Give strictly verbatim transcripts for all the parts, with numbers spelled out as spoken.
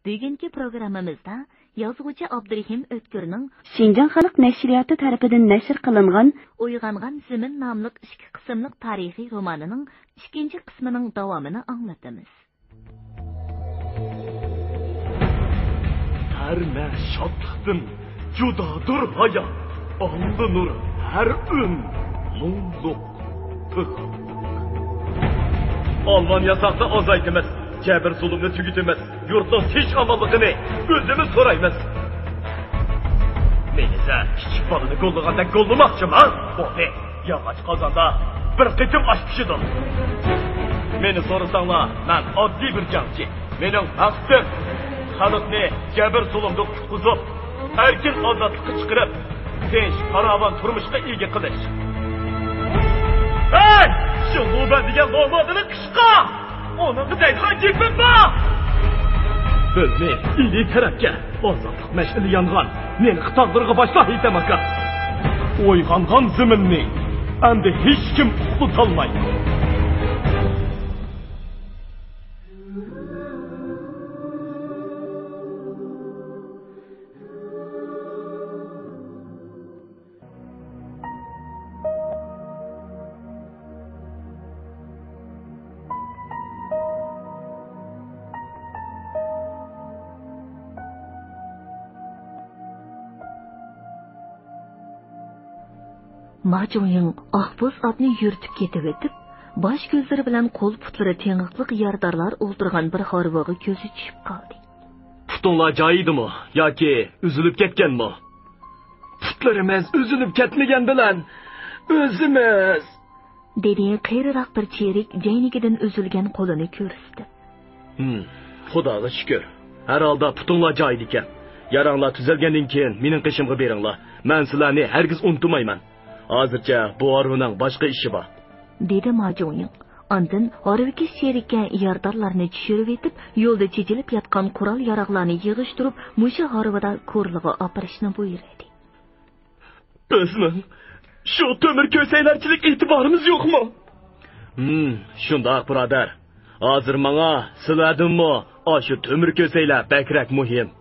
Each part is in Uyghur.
بۈگۈنكى پروگراممىمىزدا يازغۇچى ئابدۇرېھىم ئۆتكۈرنىڭ شىنجاڭ خەلق نەشرىياتى تەرىپىدىن نەشر قىلىنغان ئويغانغان زېمىن ناملىق ئىككى قىسىملىق تارىخىي رومانىنىڭ ئىككىنچى قىسمىنىڭ داۋامىنى ئاڭلىتىمىز. ھەر نە شادلىقتىن جۇدادۇر ھايات، ئالدى نۇر ھەر ئۈن مۇڭلۇق. ئالۋان ياساقنى ئازايتىمىز، جەبىر-زۇلۇمنى تۈگىتىمىز، يۇرتنىڭ تىنچ-ئامانلىقىنى ئۆزىمىز سورايمىز. مېنى سەن كىچىك بالىنى گوللىغاندەك گوللىماقچىما؟ بولدى، ياغاچ قازاندا بىر قېتىم ئاش پىشىدۇ. مېنى سورىساڭلار، مەن ئاددىي بىر جەڭچى. مېنىڭ مەقسىتىم، خەلقنى جەبىر-زۇلۇمدىن قۇتقۇزۇپ، ئەركىن ئازادلىققا چىقىرىپ، تىنچ، پاراۋان تۇرمۇشقا ئىگە قىلىش. ھەي! شۇ لۇبەن دېگەن لومادىنى قىشقا! ئۇنىڭغا دەيدىغان گېپىم بار! بىزنى ئىلى تەرەپكە، ئازادلىق مەشئىلى يانغان نېنىقى تاغلىرىغا باشلا، ھېيتەم ئاكا! ئويغانغان زېمىننى ئەمدى ھېچكىم ئۇخلىتالمايدۇ. ما جۇڭيىڭ ئاقبوز ئاتنى يۈرۈتۈپ كېتىۋېتىپ، باش كۆزلىرى بىلەن قول پۇتلىرى تېڭىقلىق يارىدارلار ئولتۇرغان بىر ھارۋىغا كۆزى چۈشۈپ قالدى. پۇتۇڭلار جايىدىمۇ ياكى ئۈزۈلۈپ كەتكەنمۇ؟ پۇتلىرىمىز ئۈزۈلۈپ كەتمىگەن بىلەن ئۆزىمىز. دېدى قېرىراق بىر چېرىك جەينىكىدىن ئۈزۈلگەن قولىنى كۆرسىتىپ. ھىم، خۇداغا شۈكۈر. ھەر ھالدا پۇتۇڭلار جايىدىكەن. ياراڭلار تۈزەلگەندىن كېيىن مېنىڭ قېشىمغا بېرىڭلار. مەن سىلەرنى ھەرگىز ئۇنتۇمايمەن. ھازىرچە بۇ ھارۋىنىڭ باشقا ئىشى بار. دېدى ما جۇڭيىڭ. ئاندىن ھارۋىكەش چېرىككە يارىدارلارنى چۈشۈرۈۋېتىپ، يولدا چېچىلىپ ياتقان قورال-ياراغلارنى يىغىشتۇرۇپ، مۇشۇ ھارۋىدا كورلىغا ئاپىرىشنى بۇيرۇدى. بىزنىڭ شۇ تۆمۈر كۆسەيلەرچىلىك ئېتىبارىمىز يوقمۇ؟ ھىم، شۇنداق، بۇرادەر. ھازىر ماڭا سىلەردىنمۇ ئاشۇ تۆمۈر كۆسەيلەر بەكرەك مۇھىم.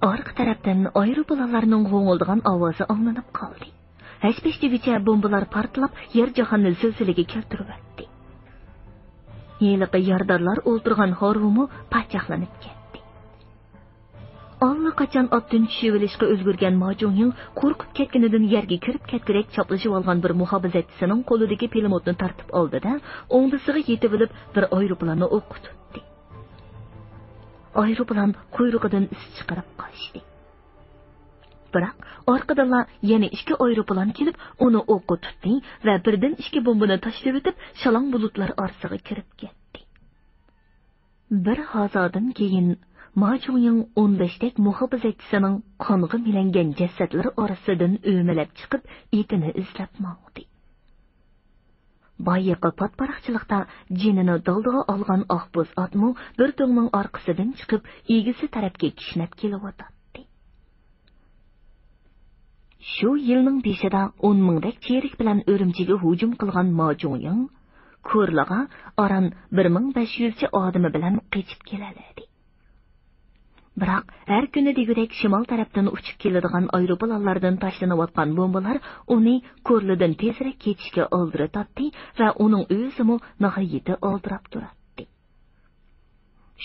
ئارقا تەرەپتىن ئايروپىلانلارنىڭ غوڭۇلدىغان ئاۋازى ئاڭلىنىپ قالدى. ھەش-پەش دېگۈچە بومبىلار پارتلاپ، يەر-جاھاننى زىلزىلىگە كەلتۈرۈۋەتتى. ھېلىقى يارىدارلار ئولتۇرغان ھارۋىمۇ پاچاقلىنىپ كەتتى. ئاللىقاچان ئاتتىن چۈشۈۋېلىشقا ئۈلگۈرگەن ما جۇڭيىڭ قورقۇپ كەتكىنىدىن يەرگە كىرىپ كەتكۈدەك چاپلىشىۋالغان بىر مۇھاپىزەتچىسىنىڭ قولىدىكى پىلىموتنى تارتىپ ئالدى-دە، ئوڭدىسىغا يېتىۋېلىپ، بىر ئايروپىلاننى ئوققا تۇتتى. ئايروپىلان قۇيرۇقىدىن ئىس چىقىرىپ قاچتى. بىراق، ئارقىدىنلا يەنە ئىككى ئايروپىلان كېلىپ، ئۇنى ئوققا تۇتتى ۋە بىردىن ئىككى بومبىنى تاشلىۋېتىپ، شالاڭ بۇلۇتلار ئارىسىغا كىرىپ كەتتى. بىر ھازادىن كېيىن، ما جۇڭيىڭ ئون بەشتەك مۇھاپىزەتچىسىنىڭ قانغا مىلەنگەن جەسەتلىرى ئارىسىدىن ئۆمىلەپ چىقىپ، ئېتىنى ئىزدەپ ماڭدى. بايىقى پاتپاراقچىلىقتا جېنىنى دالدىغا ئالغان ئاقبوز ئاتمۇ بىر دۆڭنىڭ ئارقىسىدىن چىقىپ، ئىگىسى تەرەپكە كىشنەپ كېلىۋاتاتتى. شۇ يىلنىڭ بېشىدا ئون مىڭدەك چېرىك بىلەن ئۈرۈمچىگە ھۇجۇم قىلغان ما جۇڭيىڭ كورلىغا ئاران بىر مىڭ بەش يۈزچە ئادىمى بىلەن قېچىپ كېلەلەيدى. بىراق، ھەر كۈنى دېگۈدەك شىمال تەرەپتىن ئۇچۇپ كېلىدىغان ئايروپىلانلاردىن تاشلىنىۋاتقان بومبىلار ئۇنى كورلىدىن تېزرەك كېتىشكە ئالدىرىتاتتى ۋە ئۇنىڭ ئۆزىمۇ ناھايىتى ئالدىراپ تۇراتتى.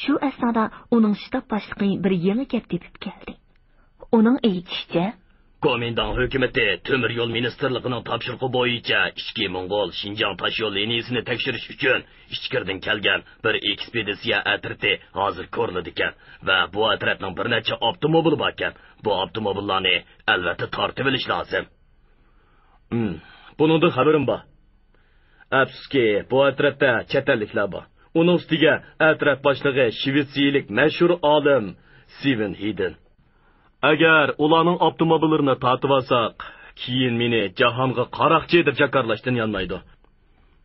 شۇ ئەسنادا ئۇنىڭ شتاب باشلىقى بىر يېڭى گەپ تېپىپ كەلدى. ئۇنىڭ ئېيتىشىچە، گومىنداڭ ھۆكۈمىتى تۆمۈر يول مىنىستىرلىقىنىڭ تاپشۇرۇقى بويىچە ئىچكى موڭغۇل شىنجاڭ تاشيول لىنىيىسىنى تەكشۈرۈش ئۈچۈن ئىچكىرىدىن كەلگەن بىر ئېكسپېدىتسىيە ئەترىتى ھازىر كورلىدىكەن ۋە بۇ ئەترەتنىڭ بىر نەچچە ئاپتوموبىلى باركەن. بۇ ئاپتوموبىللارنى ئەلۋەتتە تارتىۋېلىش لازىم. ھىم، بۇنىڭدىن خەۋىرىم بار. ئەپسۇسكى، بۇ ئەترەتتە چەت ئەللىكلەر بار. ئۇنىڭ ئۈستىگە ئەترەت باشلىقى شىۋېتسىيىلىك مەشھۇر ئالىم سىۋېن ھىدېن. ئەگەر ئۇلارنىڭ ئاپتوموبىللىرىنى تارتىۋالساق، كېيىن مېنى جاھانغا قاراقچى دەپ جاكارلاشتىن يانمايدۇ.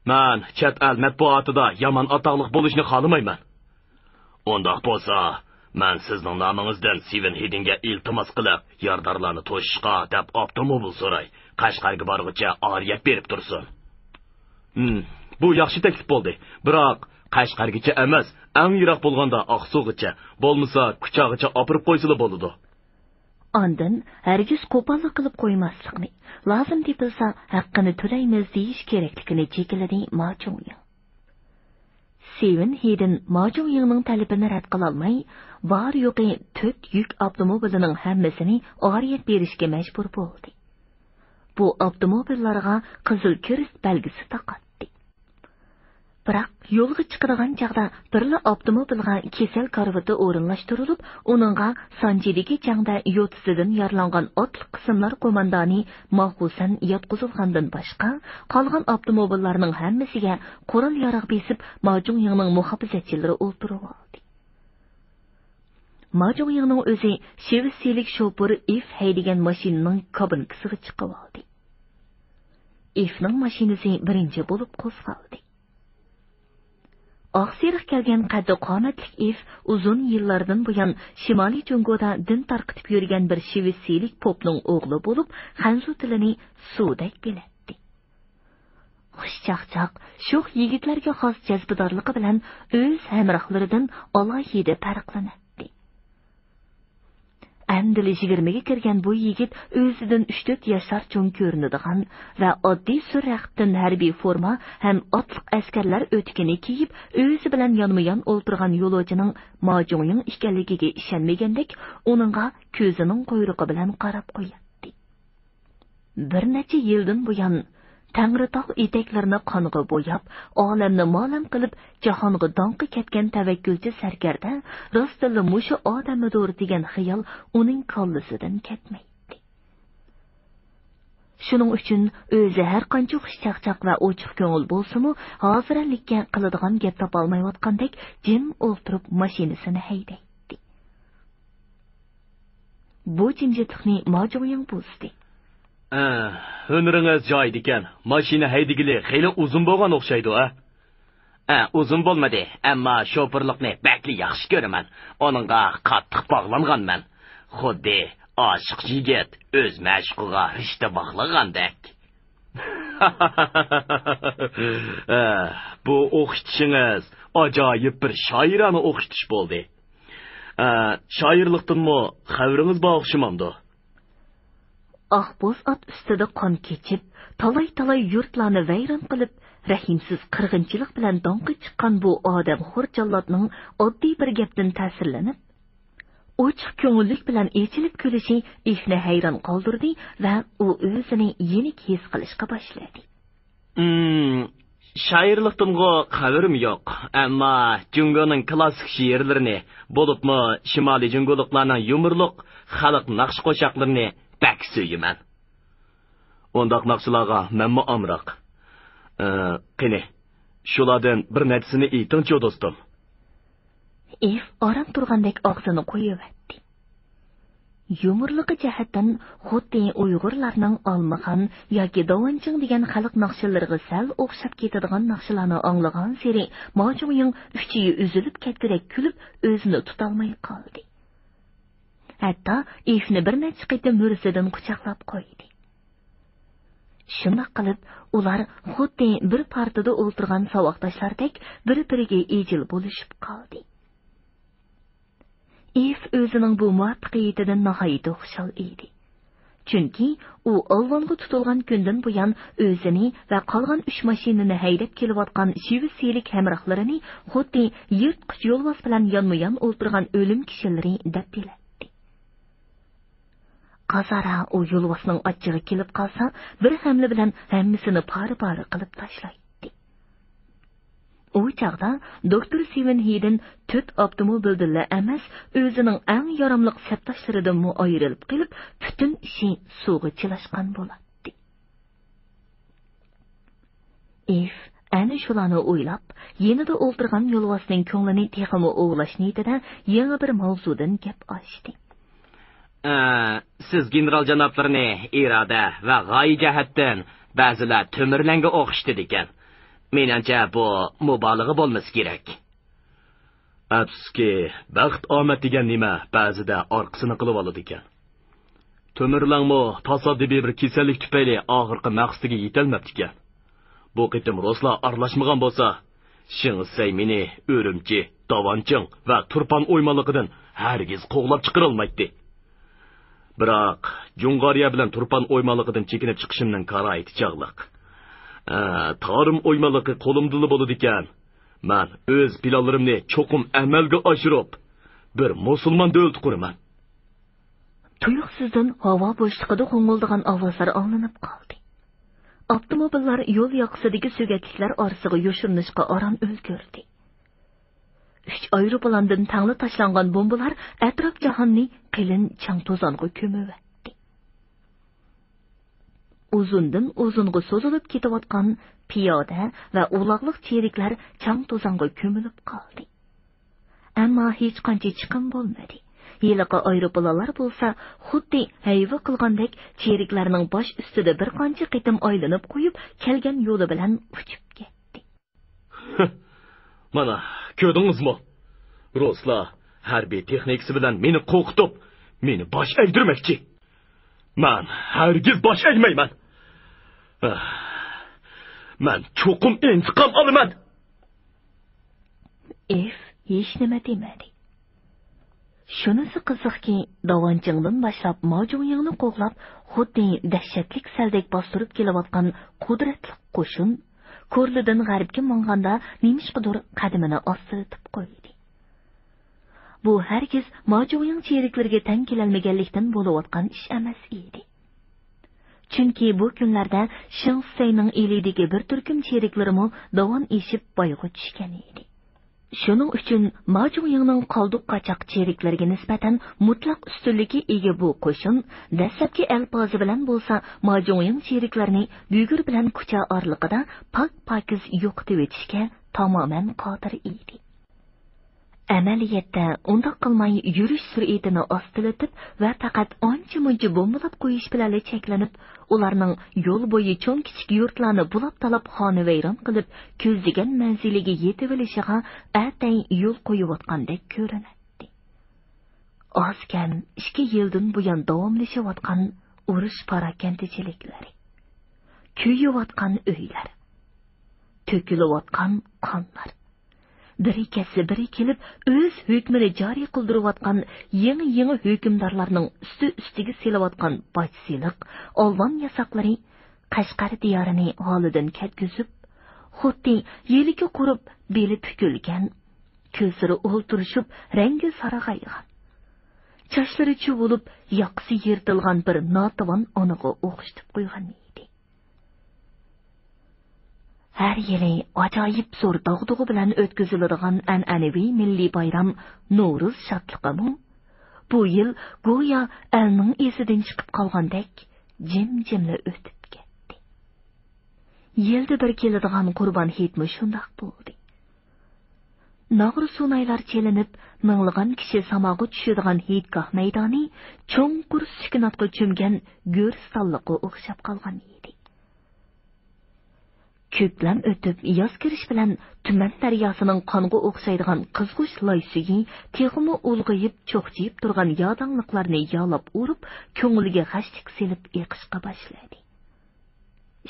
مەن چەت ئەل مەتبۇئاتىدا يامان ئاتاقلىق بولۇشنى خالىمايمەن. ئۇنداق بولسا، مەن سىزنىڭ نامىڭىزدىن سىۋېن ھىدىنگە ئىلتىماس قىلىپ، يارىدارلارنى توشۇشقا دەپ ئاپتوموبىل سوراي. قەشقەرگە بارغۇچە ئارىيەت بېرىپ تۇرسۇن. ھىم، بۇ ياخشى تەكلىپ بولدى. بىراق، قەشقەرگىچە ئەمەس، ئەڭ يىراق بولغاندا ئاقسۇغىچە، بولمىسا كۇچاغىچە ئاپىرىپ قويسىلا بولىدۇ. ئاندىن ھەرگىز قوپاللىق قىلىپ قويماسلىقنى، لازىم تېپىلسا ھەققىنى تۆلەيمىز دېيىش كېرەكلىكىنى جېكىلىدى ما جۇڭيىڭ. سېۋېن ھېدىن ما جۇڭيىڭنىڭ تەلىپىنى رەت قىلالماي، بار يوقى تۆت يۈك ئاپتوموبىلىنىڭ ھەممىسىنى ئارىيەت بېرىشكە مەجبۇر بولدى. بۇ ئاپتوموبىللارغا قىزىل كىرېست بەلگىسى تاقاتتى. بىراق يولغا چىقىدىغان چاغدا بىرلا ئاپتوموبىلغا كېسەل كارىۋىتى ئورۇنلاشتۇرۇلۇپ، ئۇنىڭغا سانجىدىكى جەڭدە يوتىسىدىن يارىلانغان ئاتلىق قىسىملار قوماندانى ماخۇسەن ياتقۇزۇلغاندىن باشقا، قالغان ئاپتوموبىللارنىڭ ھەممىسىگە قورال ياراغ بېسىپ، ما جۇڭيىڭنىڭ مۇھاپىزەتچىلىرى ئولتۇرۇۋالدى. ما جۇڭيىڭنىڭ ئۆزى شىۋېتسىيىلىك شوپۇر ئىف ھەيدىگەن ماشىنىنىڭ كابىنكىسىغا چىقىۋالدى. ئىفنىڭ ماشىنىسى بىرىنچى بولۇپ قوزغالدى. ئاقسېرىق كەلگەن قەددى قامەتلىك ئىف ئۇزۇن يىللاردىن بۇيان شىمالىي جۇڭگودا دىن تارقىتىپ يۈرگەن بىر شىۋېتسىيىلىك پوپنىڭ ئوغلى بولۇپ، خەنزۇ تىلىنى سۇدەك بىلەتتى. خۇشچاقچاق، شوخ يىگىتلەرگە خاس جەزبىدارلىقى بىلەن ئۆز ھەمراھلىرىدىن ئالاھىدە پەرقلىنەتتى. ئەمدىلا يىگىرمىگە كىرگەن بۇ يىگىت ئۆزىدىن ئۈچ-تۆت ياشار چوڭ كۆرۈنىدىغان ۋە ئاددىي سۈر رەختتىن ھەربىي فورما ھەم ئاتلىق ئەسكەرلەر ئۆتۈكىنى كىيىپ، ئۆزى بىلەن يانمۇيان ئولتۇرغان يولۇچىنىڭ ما جۇڭيىڭ ئىكەنلىكىگە ئىشەنمىگەندەك، ئۇنىڭغا كۆزىنىڭ قۇيرۇقى بىلەن قاراپ قوياتتى. بىر نەچچە يىلدىن بۇيان، تەڭرىتاغ ئېتەكلىرىنى قانغا بوياپ، ئالەمنى مالەم قىلىپ، جاھانغا داڭقى كەتكەن تەۋەككۈلچى سەركەردە راستتىنلا مۇشۇ ئادەممىدۇر دېگەن خىيال ئۇنىڭ كاللىسىدىن كەتمەيتتى. شۇنىڭ ئۈچۈن ئۆزى ھەرقانچە خۇشچاقچاق ۋە ئوچۇق كۆڭۈل بولسىمۇ، ھازىرەنلىككە قىلىدىغان گەپ تاپالمايۋاتقاندەك جىم ئولتۇرۇپ ماشىنىسىنى ھەيدەيتتى. بۇ جىمجىتلىقنى ما جۇڭيىڭ بۇزدى. ئە، ھۈنىرىڭىز جايىدىكەن. ماشىنا ھەيدىگىلى خېلى ئۇزۇن بولغان ئوخشايدۇ، ھە؟ ئە، ئۇزۇن بولمىدى، ئەمما شوپۇرلۇقنى بەكلا ياخشى كۆرىمەن. ئۇنىڭغا قاتتىق باغلانغانمەن. خۇددى ئاشىق يىگىت ئۆز مەشۇقىغا رىشتە باغلىغاندەك. ئە، بۇ ئوخشىتىشىڭىز ئاجايىپ بىر شائىرانە ئوخشىتىش بولدى. ئە، شائىرلىقتىنمۇ خەۋىرىڭىز بار ئوخشىمامدۇ؟ ئاق بوز ئات ئۈستىدە قان كېچىپ، تالاي-تالاي يۇرتلارنى ۋەيران قىلىپ، رەھىمسىز قىرغىنچىلىق بىلەن داڭقى چىققان بۇ ئادەمخور جاللاتنىڭ ئاددىي بىر گەپتىن تەسىرلىنىپ، ئوچۇق كۆڭۈللۈك بىلەن ئېچىلىپ كۈلۈشى ئىفنى ھەيران قالدۇردى ۋە ئۇ ئۆزىنى يېنىك ھېس قىلىشقا باشلىدى. ئىم، شائىرلىقتىنغۇ خەۋىرىم يوق، ئەمما جۇڭگونىڭ كلاسسىك شېئىرلىرىنى، بولۇپمۇ شىمالىي جۇڭگولۇقلارنىڭ يۇمۇرلۇق خەلق ناخشا قوشاقلىرىنى بەك سۆيىمەن. ئۇنداق ناخشىلارغا مەنمۇ ئامراق. ئى، قېنى، شۇلاردىن بىر نەچچىسىنى ئېيتىڭچۇ، دوستۇم. ئېف ئاران تۇرغاندەك ئاغزىنى قويۇۋەتتى. يۇمۇرلۇقى جەھەتتىن خۇددى ئۇيغۇرلارنىڭ ئالمىخان ياكى داۋانچىڭ دېگەن خەلق ناخشىلىرىغا سەل ئوخشاپ كېتىدىغان ناخشىلارنى ئاڭلىغانسېرى، ما جۇڭيىڭ ئۈچىيى ئۈزۈلۈپ كەتكۈدەك كۈلۈپ، ئۆزىنى تۇتالماي قالدى. ھەتتا ئېفنى بىر نەچچە قېتىم مۈرىسىدىن قۇچاقلاپ قويدى. شۇنداق قىلىپ، ئۇلار خۇددى بىر پارتىدا ئولتۇرغان ساۋاقداشلاردەك بىر-بىرىگە ئىجىل بولۇشۇپ قالدى. ئېف ئۆزىنىڭ بۇ مۇۋەپپەقىيىتىدىن ناھايىتى خۇشال ئىدى. چۈنكى ئۇ ئالۋانغا تۇتۇلغان كۈندىن بۇيان ئۆزىنى ۋە قالغان ئۈچ ماشىنىنى ھەيدەپ كېلىۋاتقان شىۋېتسىيىلىك ھەمراھلىرىنى خۇددى يىرتقۇچ يولۋاس بىلەن يانمۇيان ئولتۇرغان ئۆلۈم كىشىلىرى دەپ بىلەتتى. قازارا ئۇ يولۋاسنىڭ ئاچچىقى كېلىپ قالسا، بىر ھەملە بىلەن ھەممىسىنى پارە-پارە قىلىپ تاشلايتتى. ئۇ چاغدا دوكتور سىۋېن ھېدىن تۆت ئاپتوموبىلدىنلا ئەمەس، ئۆزىنىڭ ئەڭ ياراملىق سەپداشلىرىدىنمۇ ئايرىلىپ قېلىپ، پۈتۈن ئىشى سۇغا چىلاشقان بولاتتى. ئېف ئەنە شۇلارنى ئويلاپ، يېنىدا ئولتۇرغان يولۋاسنىڭ كۆڭلىنى تېخىمۇ ئوۋلاش نىيىتىدە يېڭى بىر ماۋزۇدىن گەپ ئاچتى. ئە، سىز گېنېرال جانابلىرىنى ئىرادە ۋە غايە جەھەتتىن بەزىلەر تۆمۈرلەڭگە ئوخشىتىدىكەن. مېنىڭچە، بۇ مۇبالىغە بولمىسا كېرەك. ئەپسۇسكى، بەخت ئامەت دېگەن نېمە بەزىدە ئارقىسىنى قىلىۋالىدىكەن. تۆمۈرلەڭمۇ تاسادىپىي بىر كېسەللىك تۈپەيلى ئاخىرقى مەقسىتىگە يېتەلمەپتىكەن. بۇ قېتىم رۇسلار ئارىلاشمىغان بولسا، شېڭ سەي مېنى ئۈرۈمچى، داۋانچىڭ ۋە تۇرپان ئويمانلىقىدىن ھەرگىز قوغلاپ چىقىرالمايتتى. بىراق، جۇڭغارىيە بىلەن تۇرپان ئويمانلىقىدىن چېكىنىپ چىقىشىمنىڭ كارايىتى چاغلىق. ھە، تارىم ئويمانلىقى قولۇمدىلا بولىدىكەن. مەن ئۆز پىلانلىرىمنى چوقۇم ئەمەلگە ئاشۇرۇپ، بىر مۇسۇلمان دۆلىتى قۇرىمەن. تۇيۇقسىزدىن ھاۋا بوشلۇقىدا غوڭغۇلدىغان ئاۋازلار ئاڭلىنىپ قالدى. ئاپتوموبىللار يول ياقىسىدىكى سۆگەتلىكلەر ئارىسىغا يوشۇرۇنۇشقا ئاران ئۈلگۈردى. ئۈچ ئايروپىلاندىن تەڭلا تاشلانغان بومبىلار ئەتراپ جاھاننى قېلىن چاڭ توزانغا كۆمۈۋەتتى. ئۇزۇندىن ئۇزۇنغا سوزۇلۇپ كېتىۋاتقان پىيادە ۋە ئۇلاغلىق چېرىكلەر چاڭ توزانغا كۆمۈلۈپ قالدى. ئەمما ھېچقانچە چىقىم بولمىدى. ھېلىقى ئايروپىلانلار بولسا خۇددى ھەيۋە قىلغاندەك چېرىكلەرنىڭ باش ئۈستىدە بىر قانچە قېتىم ئايلىنىپ قويۇپ، كەلگەن يولى بىلەن ئۇچۇپ كەتتى. مانا، كۆردىڭىزمۇ؟ رۇسلار ھەربىي تېخنىكىسى بىلەن مېنى قورقۇتۇپ، مېنى باش ئەگدۈرمەكچى. مەن ھەرگىز باش ئەگمەيمەن. مەن چوقۇم ئىنتىقام ئالىمەن. ئېف ھېچنېمە دېمەدى. شۇنىسى قىزىقكى، داۋانچىڭدىن باشلاپ ماجۇڭيىڭنى قوغلاپ، خۇددى دەھشەتلىك سەلدەك باستۇرۇپ كېلىۋاتقان قۇدرەتلىك قوشۇن، كورلىدىن غەربكە ماڭغاندا نېمىشقىدۇر قەدىمىنى ئاستىلىتىپ قويدى. بۇ ھەرگىز ماجۇڭيىڭ چېرىكلىرىگە تەڭ كېلەلمىگەنلىكتىن بولۇۋاتقان ئىش ئەمەس ئىدى. چۈنكى بۇ كۈنلەردە شېڭ سەينىڭ ئىلىدىكى بىر تۈركۈم چېرىكلىرىمۇ داۋان ئېشىپ بايغا چۈشكەن ئىدى. شۇنىڭ ئۈچۈن ماجۇڭيىڭنىڭ قالدۇق قاچاق چېرىكلىرىگە نىسبەتەن مۇتلەق ئۈستۈنلۈككە ئىگە بۇ قوشۇن دەسلەپكى ئەلپازى بىلەن بولسا ماجۇڭيىڭ چېرىكلىرىنى بۈگۈر بىلەن كۇچا ئارىلىقىدا پاك-پاكىز يوقىتىۋېتىشكە تامامەن قادىر ئىدى. ئەمەلىيەتتە ئۇنداق قىلماي يۈرۈش سۈرئىتىنى ئاستىلىتىپ ۋە پەقەت ئانچە-مۇنچە بومبىلاپ قويۇش بىلەنلا چەكلىنىپ، ئۇلارنىڭ يول بويى چوڭ-كىچىك يۇرتلارنى بۇلاپ-تالاپ خانىۋەيران قىلىپ، كۆزلىگەن مەنزىلىگە يېتىۋېلىشىغا ئەتەي يول قويۇۋاتقاندەك كۆرۈنەتتى. ئاز-كەم ئىككى يىلدىن بۇيان داۋاملىشىۋاتقان ئۇرۇش پاراكەندىچىلىكلىرى، كۆيۈۋاتقان ئۆيلەر، تۆكۈلۈۋاتقان قانلار، بىرى كەتسە بىرى كېلىپ، ئۆز ھۆكمىنى جارى قىلدۇرۇۋاتقان يېڭى-يېڭى ھۆكۈمدارلارنىڭ ئۈستى-ئۈستىگە سېلىۋاتقان باج-سېلىق، ئالۋان ياساقلىرى قەشقەر دىيارىنى ھالىدىن كەتكۈزۈپ، خۇددى يىلىكى قۇرۇپ، بېلى پۈكۈلگەن، كۆزلىرى ئولتۇرۇشۇپ، رەڭگى سارغايغان، چاچلىرى چۇۋۇلۇپ، ياقىسى يىرتىلغان بىر ناتىۋان ئانىغا ئوخشىتىپ قويغان ئىدى. ھەر يىلى ئاجايىپ زور داغدۇغا بىلەن ئۆتكۈزۈلىدىغان ئەنئەنىۋى مىللىي بايرام نورۇز شادلىقىمۇ بۇ يىل گويا ئەلنىڭ ئېسىدىن چىقىپ قالغاندەك جىمجىملا ئۆتۈپ كەتتى. يىلدا بىر كېلىدىغان قۇربان ھېيتمۇ شۇنداق بولدى. ناغرا سۇنايلار چېلىنىپ، مىڭلىغان كىشى ساماغا چۈشىدىغان ھېيتگاھ مەيدانى چوڭقۇر سۈكۈناتقا چۆمگەن گۆرىستانلىققا ئوخشاپ قالغان ئىدى. كۆكلەم ئۆتۈپ، ياز كىرىش بىلەن تۈمەن دەرياسىنىڭ قانغا ئوخشايدىغان قىزغۇچ لاي سۈيى تېخىمۇ ئۇلغىيىپ، چوخچىيىپ تۇرغان ياداڭلىقلارنى يالاپ ئۇرۇپ، كۆڭۈلگە غەشلىك سېلىپ ئېقىشقا باشلىدى.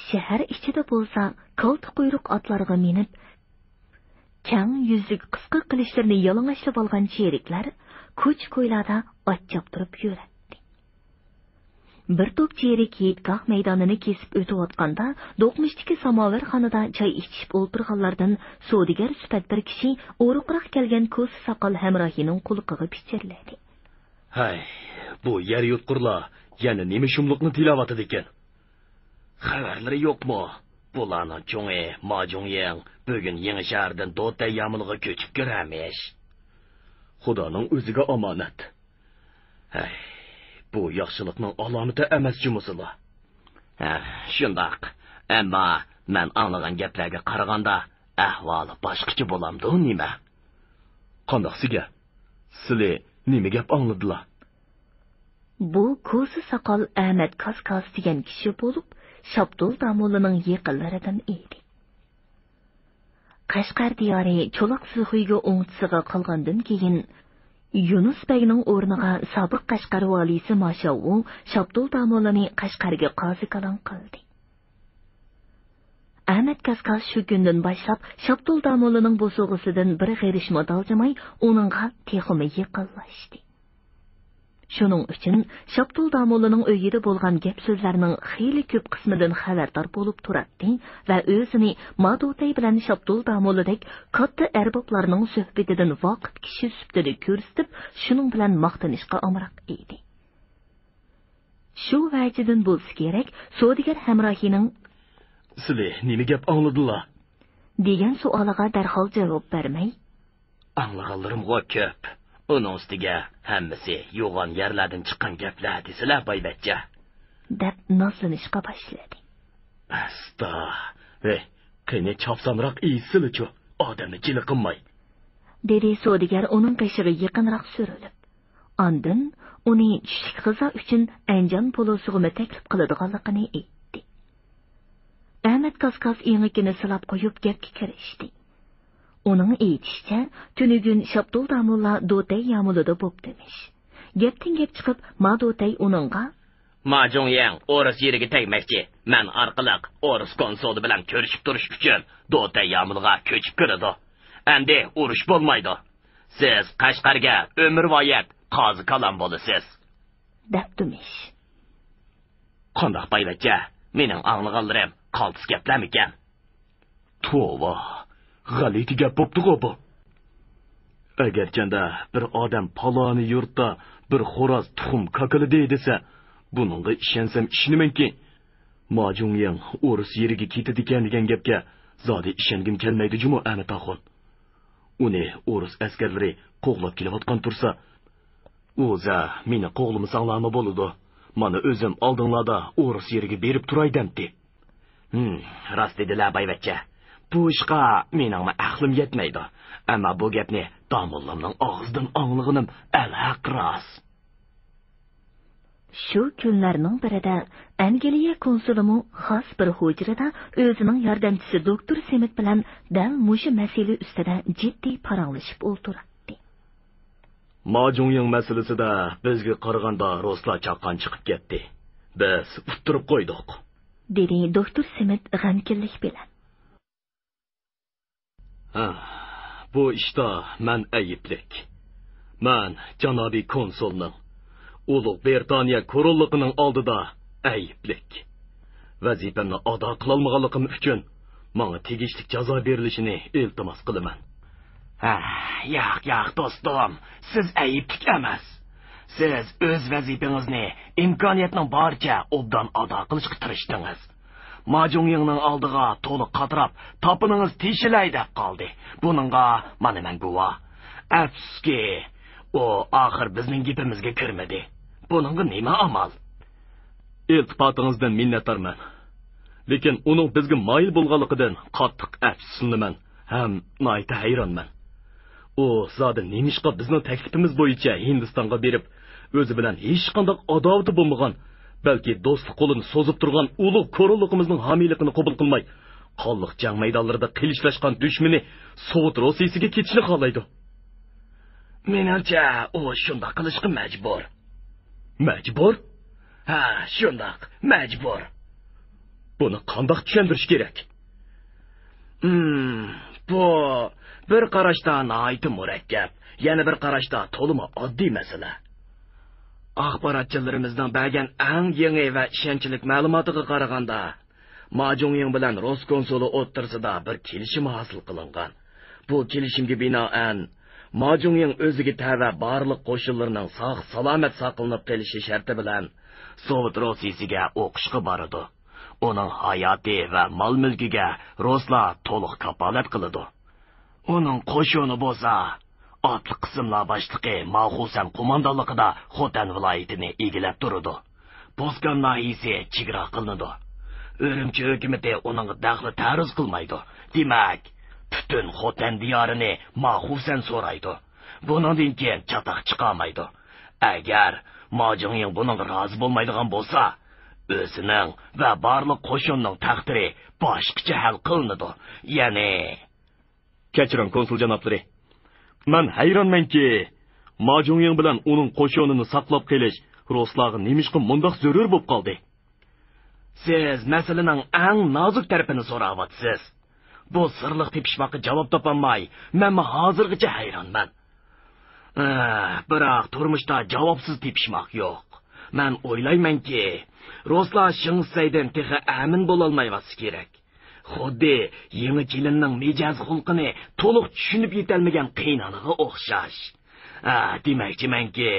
شەھەر ئىچىدە بولسا كالتا قۇيرۇق ئاتلارغا مىنىپ، كەڭ يۈزلۈك قىسقا قىلىچلىرىنى يالىڭاچلىۋالغان چېرىكلەر كوچا-كويلاردا ئات چاپتۇرۇپ يۈرەتتى. بىر توپ چېرىك ھېيتگاھ مەيدانىنى كېسىپ ئۆتۈۋاتقاندا، دوقمۇشتىكى ساماۋارخانىدا چاي ئىچىشىپ ئولتۇرغانلاردىن سودىگەر سۈپەت بىر كىشى ئورۇقراق كەلگەن كوسا ساقال ھەمراھىنىڭ قۇلىقىغا پىچىرلىدى. ھەي، بۇ يەر يۇتقۇرلار يەنە نېمە شۇملۇقنى تىلەۋاتىدىكىن؟ خەۋەرلىرى يوقمۇ؟ بۇلارنىڭ چوڭى ماجۇڭيىڭ بۈگۈن يېڭى شەھەردىن دوتەي يامىلىغا كۆچۈپ كىرەرمىش. خۇدانىڭ ئۆزىگە ئامانەت. ھەي، بۇ ياخشىلىقنىڭ ئالامىتى ئەمەس جۇمۇسىلا؟ ھە، شۇنداق. ئەمما مەن ئاڭلىغان گەپلەرگە قارىغاندا، ئەھۋالى باشقىچە بولامدۇ نېمە؟ قانداق سىگە؟ سىلى نېمە گەپ ئاڭلىدىلا؟ بۇ كوسا ساقال ئەمەت كاسكاس دېگەن كىشى بولۇپ، شاپتۇل داموللىنىڭ يېقىنلىرىدىن ئىدى. قەشقەر دىيارى چولاق سىخۇيگە ئوڭچىسىغا قالغاندىن كېيىن، يۇنۇس بەگنىڭ ئورنىغا سابىق قەشقەر ۋالىيسى ماشاۋۇ شاپتۇل داموللىنى قەشقەرگە قازى كالان قىلدى. ئەمەت كاسكاس شۇ كۈندىن باشلاپ شاپتۇل داموللىنىڭ بوسۇغىسىدىن بىر غېرىشمۇ دالجىماي، ئۇنىڭغا تېخىمۇ يېقىنلاشتى. شۇنىڭ ئۈچۈن شاپتۇل داموللىنىڭ ئۆيىدە بولغان گەپ-سۆزلەرنىڭ خېلى كۆپ قىسمىدىن خەۋەردار بولۇپ تۇراتتى ۋە ئۆزىنى ما دوتەي بىلەن شاپتۇل داموللىدەك كاتتا ئەربابلارنىڭ سۆھبىتىدىن ۋاقىپ كىشى سۈپىتىدە كۆرسىتىپ، شۇنىڭ بىلەن ماختىنىشقا ئامراق ئىدى. شۇ ۋەجىدىن بولسا كېرەك، سودىگەر ھەمراھىنىڭ «سىلى نېمە گەپ ئاڭلىدىلا؟» دېگەن سوئالىغا دەرھال جاۋاب بەرمەي، «ئاڭلىغانلىرىمغۇ كۆپ. ئۇنىڭ ئۈستىگە ھەممىسى يوغان يەرلەردىن چىققان گەپلەر دېسىلە، بايۋەچچە.» دەپ نازلىنىشقا باشلىدى. «ئەستا، ھەي، قېنى چاپسانراق ئېيتسىلىچۇ، ئادەمنى جىلىقىنماي.» دېدى سودىگەر ئۇنىڭ قېشىغا يېقىنراق سۈرۈلۈپ. ئاندىن ئۇنى چۈشلۈك غىزا ئۈچۈن ئەنجان پولۇسىغىمۇ تەكلىپ قىلىدىغانلىقىنى ئېيتتى. ئەمەت كاسكاس ئېڭىكىنى سىلاپ قويۇپ گەپكە كىرىشتى. ئۇنىڭ ئېيتىشىچە، تۈنۈگۈن شاپتۇل داموللا دوتەي يامۇلىدا بوپتىمىش. گەپتىن گەپ چىقىپ، ما دوتەي ئۇنىڭغا، «ما جۇڭيىڭ ئورۇس يېرىگە تەگمەكچى. مەن ئارقىلىق ئورۇس كونسۇلى بىلەن كۆرۈشۈپ تۇرۇش ئۈچۈن دوتەي يامۇلىغا كۆچۈپ كىرىدۇ. ئەمدى ئۇرۇش بولمايدۇ. سىز قەشقەرگە ئۆمۈرۋايەت قازى كالان بولىسىز.» دەپتىمىش. قانداق بايۋەچچە؟ مېنىڭ ئاڭلىغانلىرىم قالتىس گەپلەرمىكەن؟ توۋا، غەلىتە گەپ بوپتىغۇ بۇ. ئەگەرچەندە بىر ئادەم پالانى يۇرتتا بىر خوراز تۇخۇم كاكىلىدى دېسە، بۇنىڭغا ئىشەنسەم ئىشىنىمەنكى، ما جۇڭيىڭ ئورۇس يېرىگە كېتىدىكەن دېگەن گەپكە زادى ئىشەنگۈم كەلمەيدۇ جۇمۇ، ئەمەت ئاخۇن. ئۇنى ئورۇس ئەسكەرلىرى قوغلاپ كېلىۋاتقان تۇرسا، ئۇ زە مېنى قوغلىمىساڭلارمۇ بولىدۇ. مانا ئۆزۈم ئالدىڭلاردا ئورۇس يېرىگە بېرىپ تۇراي دەمتى. ھىم، راست دېدىلە بايۋەچچە. بۇ ئىشقا مېنىڭمۇ ئەقلىم يەتمەيدۇ. ئەمما بۇ گەپنى داموللامنىڭ ئاغزىدىن ئاڭلىغىنىم ئەلھەق راست. شۇ كۈنلەرنىڭ بىرىدە ئەنگلىيە كونسۇلىمۇ خاس بىر ھۇجرىدا ئۆزىنىڭ ياردەمچىسى دوكتور سېمىت بىلەن دەل مۇشۇ مەسىلە ئۈستىدە جىددىي پاراڭلىشىپ ئولتۇراتتى. ما جۇڭيىڭ مەسىلىسىدە بىزگە قارىغاندا رۇسلار چاققان چىقىپ كەتتى. بىز ئۇتتۇرۇپ قويدۇق، دېدى دوكتور سېمىت غەمكىنلىك بىلەن. ھە، بۇ ئىشتا مەن ئەيىبلىك. مەن جانابىي كونسۇلنىڭ، ئۇلۇغ بىرىتانىيە كوروللۇقىنىڭ ئالدىدا ئەيىبلىك. ۋەزىپەمنى ئادا قىلالمىغانلىقىم ئۈچۈن ماڭا تېگىشلىك جازا بېرىلىشىنى ئىلتىماس قىلىمەن. ھە، ياق، ياق، دوستۇم، سىز ئەيىبلىك ئەمەس. سىز ئۆز ۋەزىپىڭىزنى ئىمكانىيەتنىڭ بارىچە ئوبدان ئادا قىلىشقا تىرىشتىڭىز. ما جۇڭيىڭنىڭ ئالدىغا تولا قاتراپ، تاپىنىڭىز تېشىلەي دەپ قالدى. بۇنىڭغا مانا مەن گۇۋاھ. ئەپسۇسكى، ئۇ ئاخىر بىزنىڭ گېپىمىزگە كىرمىدى. بۇنىڭغا نېمە ئامال؟ ئىلتىپاتىڭىزدىن مىننەتدارمەن. لېكىن ئۇنىڭ بىزگە مايىل بولغانلىقىدىن قاتتىق ئەپسۇسلىنىمەن ھەم ناھايىتى ھەيرانمەن. ئۇ زادى نېمىشقا بىزنىڭ تەكلىپىمىز بويىچە ھىندىستانغا بېرىپ، ئۆزى بىلەن ھېچقانداق ئاداۋىتى بولمىغان، بەلكى دوستلۇق قولىنى سوزۇپ تۇرغان ئۇلۇغ كوروللۇقىمىزنىڭ ھامىيلىقىنى قوبۇل قىلماي، قانلىق جەڭ مەيدانلىرىدا قىلىچلاشقان دۈشمىنى سوۋېت روسىيىسىگە كېتىشنى خالايدۇ؟ مېنىڭچە، ئۇ شۇنداق قىلىشقا مەجبۇر. مەجبۇر؟ ھە، شۇنداق، مەجبۇر. بۇنى قانداق چۈشەندۈرۈش كېرەك؟ ھىم، بۇ بىر قاراشتا ناھايىتى مۇرەككەپ، يەنە بىر قاراشتا تولىمۇ ئاددىي مەسىلە. ئاخباراتچىلىرىمىزنىڭ بەرگەن ئەڭ يېڭى ۋە ئىشەنچلىك مەلۇماتىغا قارىغاندا، ما جۇڭيىڭ بىلەن رۇس كونسۇلى ئوتتۇرىسىدا بىر كېلىشىم ھاسىل قىلىنغان. بۇ كېلىشىمگە بىنائەن، ما جۇڭيىڭ ئۆزىگە تەۋە بارلىق قوشۇنلىرىنىڭ ساق-سالامەت ساقلىنىپ قېلىشى شەرتى بىلەن سوۋېت روسىيىسىگە ئوقۇشقا بارىدۇ. ئۇنىڭ ھاياتى ۋە مال-مۈلكىگە رۇسلار تولۇق كاپالەت قىلىدۇ. ئۇنىڭ قوشۇنى بولسا، ئاتلىق قىسىملار باشلىقى ماخۇسەن قوماندانلىقىدا خوتەن ۋىلايىتىنى ئىگىلەپ تۇرىدۇ. بوستان ناھىيىسى چېگرا قىلىنىدۇ. ئۈرۈمچى ھۆكۈمىتى ئۇنىڭغا دەخلى تەرۇز قىلمايدۇ. دېمەك، پۈتۈن خوتەن دىيارىنى ماخۇسەن سورايدۇ. بۇنىڭدىن كېيىن چاتاق چىقالمايدۇ. ئەگەر ما جۇڭيىڭ بۇنىڭغا رازى بولمايدىغان بولسا، ئۆزىنىڭ ۋە بارلىق قوشۇننىڭ تەقدىرى باشقىچە ھەل قىلىنىدۇ. يەنى، كەچۈرۈڭ، كونسۇل جانابلىرى. مەن ھەيرانمەنكى، ما جۇڭيىڭ بىلەن ئۇنىڭ قوشۇنىنى ساقلاپ قېلىش رۇسلارغا نېمىشقا مۇنداق زۆرۈر بولۇپ قالدى؟ سىز مەسىلىنىڭ ئەڭ نازۇك تەرىپىنى سوراۋاتىسىز. بۇ سىرلىق تېپىشماققا جاۋاب تاپالماي، مەنمۇ ھازىرغىچە ھەيرانمەن. ئە، بىراق تۇرمۇشتا جاۋابسىز تېپىشماق يوق. مەن ئويلايمەنكى، رۇسلار شېڭ شىسەيدىن تېخى ئەمىن بولالمايۋاتسا كېرەك. خۇددى يېڭى كېلىننىڭ مىجەز خۇلقىنى تولۇق چۈشىنىپ يېتەلمىگەن قېيىنئانىغا ئوخشاش. ھە، دېمەكچىمەنكى،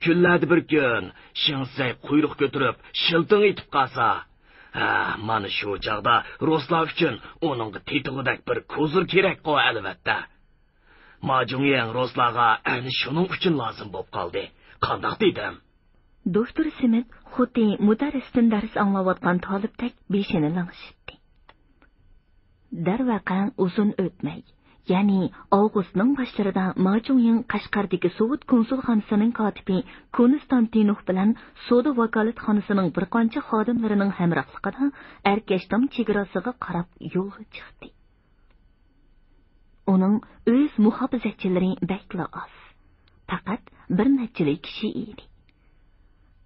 كۈنلەردە بىر كۈن شېڭ شىسەي قۇيرۇق كۆتۈرۈپ شىلتىڭ ئېتىپ قالسا، ھە، مانا شۇ چاغدا رۇسلار ئۈچۈن ئۇنىڭغا تېتىغۇدەك بىر كوزىر كېرەكقۇ، ئەلۋەتتە. ما جۇڭيىڭ رۇسلارغا ئەنە شۇنىڭ ئۈچۈن لازىم بولۇپ قالدى. قانداق دېدىم؟ دوكتور سىمىت خۇددى مۇدەررىستىن دەرس ئاڭلاۋاتقان تالىپتەك بېشىنى لىڭشىتتى. دەرۋەقە، ئۇزۇن ئۆتمەي، يەنى ئاۋغۇستنىڭ باشلىرىدا ما جۇڭيىڭ قەشقەردىكى سوۋېت كونسۇلخانىسىنىڭ كاتىپى كونستانتىنوف بىلەن سودا ۋاكالەتخانىسىنىڭ بىر قانچە خادىملىرىنىڭ ھەمراھلىقىدا ئەركەشتام چېگراسىغا قاراپ يولغا چىقتى. ئۇنىڭ ئۆز مۇھاپىزەتچىلىرى بەكلا ئاز. پەقەت بىر نەچچىلا كىشى ئىدى.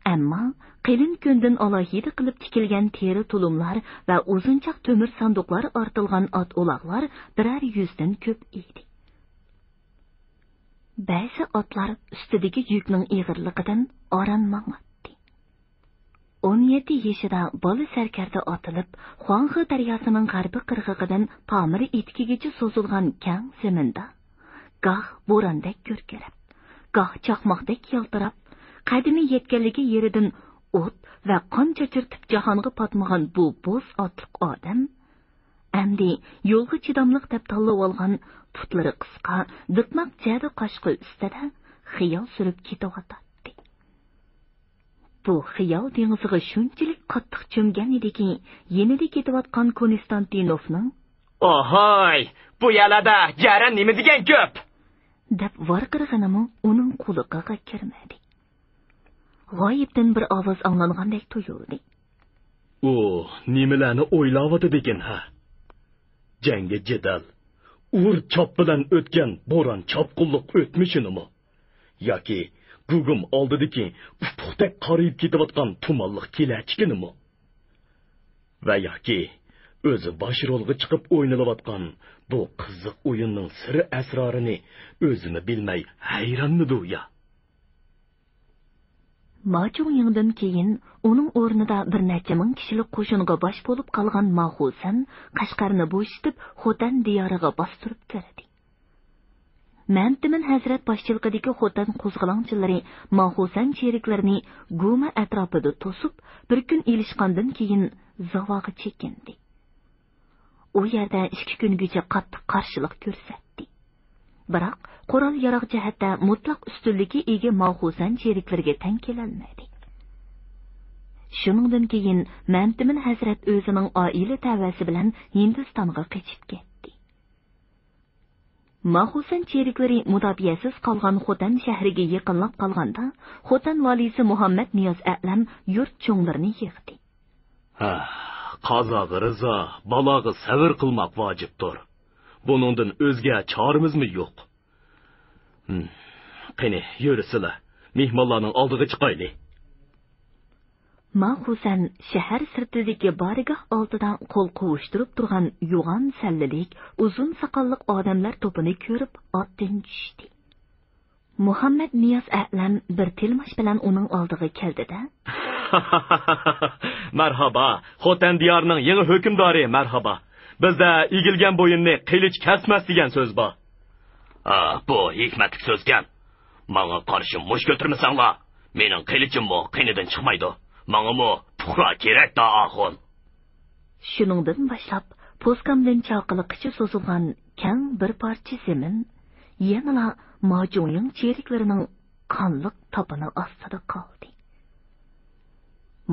ئەمما قېلىن كۆندىن ئالاھىدە قىلىپ تىكىلگەن تېرە تۇلۇملار ۋە ئۇزۇنچاق تۆمۈر ساندۇقلار ئارتىلغان ئات ئۇلاغلار بىرەر يۈزدىن كۆپ ئىدى. بەزى ئاتلار ئۈستىدىكى يۈكنىڭ ئېغىرلىقىدىن ئاران ماڭاتتى. ئون يەتتە يېشىدا بالا سەركەردە ئاتىلىپ، خۇاڭخې دەرياسىنىڭ غەربىي قىرغىقىدىن پامىر ئېتىكىگىچە سوزۇلغان كەڭ زېمىندا، گاھ بوراندەك گۈركىرەپ، گاھ چاقماقتەك يالتىراپ، قەدىمى يەتكەنلىكى يېرىدىن ئوت ۋە قان چاچرىتىپ جاھانغا پاتمىغان بۇ بوز ئاتلىق ئادەم، ئەمدى يولغا چىداملىق دەپ تاللىۋالغان پۇتلىرى قىسقا، دىقماق جەدە قاشقا ئۈستىدە خىيال سۈرۈپ كېتىۋاتاتتى. بۇ خىيال دېڭىزىغا شۇنچىلىك قاتتىق چۆمگەن ئىدىكى، يېنىدا كېتىۋاتقان كونستانتىنوفنىڭ «ئاھاي، بۇ يەرلەردە جەرەن نېمە دېگەن كۆپ!» دەپ ۋارقىرىغىنىمۇ ئۇنىڭ قۇلىقىغا كىرمىدى. غايىبتىن بىر ئاۋاز ئاڭلانغاندەك تۇيۇلدى. ئۇ نېمىلەرنى ئويلاۋاتىدىكىن، ھە؟ جەڭگى جېدەل، ئۇر-چاپ بىلەن ئۆتكەن بوران-چاپقۇنلۇق ئۆتمۈشىنىمۇ؟ ياكى گۇگۇم ئالدىدىكى ئۇپۇقتەك قارىيىپ كېتىۋاتقان تۇمانلىق كېلەچىكىنىمۇ؟ ۋە ياكى ئۆزى باش رولغا چىقىپ ئوينىلىۋاتقان بۇ قىزىق ئويۇننىڭ سىر-ئەسرارىنى ئۆزىمۇ بىلمەي ھەيرانمىدۇ يا؟ ما جۇڭيىڭدىن كېيىن ئۇنىڭ ئورنىدا بىر نەچچە مىڭ كىشىلىك قوشۇنغا باش بولۇپ قالغان ما خۇسەن قەشقەرنى بوشىتىپ، خوتەن دىيارىغا باستۇرۇپ كىردى. مەمتىمىن ھەزرەت باشچىلىقىدىكى خوتەن قوزغىلاڭچىلىرى ما خۇسەن چېرىكلىرىنى گۇما ئەتراپىدا توسۇپ، بىر كۈن ئېلىشقاندىن كېيىن زاۋاغا چېكىندى. ئۇ يەردە ئىككى كۈنگىچە قاتتىق قارشىلىق كۆرسەتتى. بىراق، قورال-ياراغ جەھەتتە مۇتلەق ئۈستۈنلۈككە ئىگە ما خۇسەن چېرىكلىرىگە تەڭ كېلەلمىدى. شۇنىڭدىن كېيىن مەمتىمىن ھەزرەت ئۆزىنىڭ ئائىلە تەۋەسى بىلەن ھىندىستانغا قېچىپ كەتتى. ما خۇسەن چېرىكلىرى مۇداپىئەسىز قالغان خوتەن شەھىرىگە يېقىنلاپ قالغاندا، خوتەن ۋالىسى مۇھەممەد نىياز ئەلەم يۇرت چوڭلىرىنى يىغدى. ھە، قازاغا رىزا، بالاغا سەۋر قىلماق ۋاجىپتۇر. بۇنىڭدىن ئۆزگە چارىمىزمۇ يوق. ھىم، قېنى، يۈرسىلە، مېھمانلارنىڭ ئالدىغا چىقايلى. ما خۇسەن شەھەر سىرتىدىكى بارگاھ ئالدىدا قول قوۋۇشتۇرۇپ تۇرغان يوغان سەللىلىك، ئۇزۇن ساقاللىق ئادەملەر توپىنى كۆرۈپ ئاتتىن چۈشتى. مۇھەممەد نىياز ئەلەم بىر تىلماش بىلەن ئۇنىڭ ئالدىغا كەلدى-دە. مەرھابا، خوتەن دىيارىنىڭ يېڭى ھۆكۈمدارى، مەرھابا. بىزدە «ئېگىلگەن بويۇننى قىلىچ كەسمەس» دېگەن سۆز بار. ھە، بۇ ھېكمەتلىك سۆزكەن. ماڭا قارشى مۇش كۆتۈرمىسەڭلار، مېنىڭ قىلىچىممۇ قېنىدىن چىقمايدۇ. ماڭىمۇ پۇقرا كېرەك-دە، ئاخۇن. شۇنىڭدىن باشلاپ، پوسكامدىن چاقىلىققىچە سوزۇلغان كەڭ بىر پارچە زېمىن يەنىلا ما جۇڭيىڭ چېرىكلىرىنىڭ قانلىق تاپىنى ئاستىدا قالدى.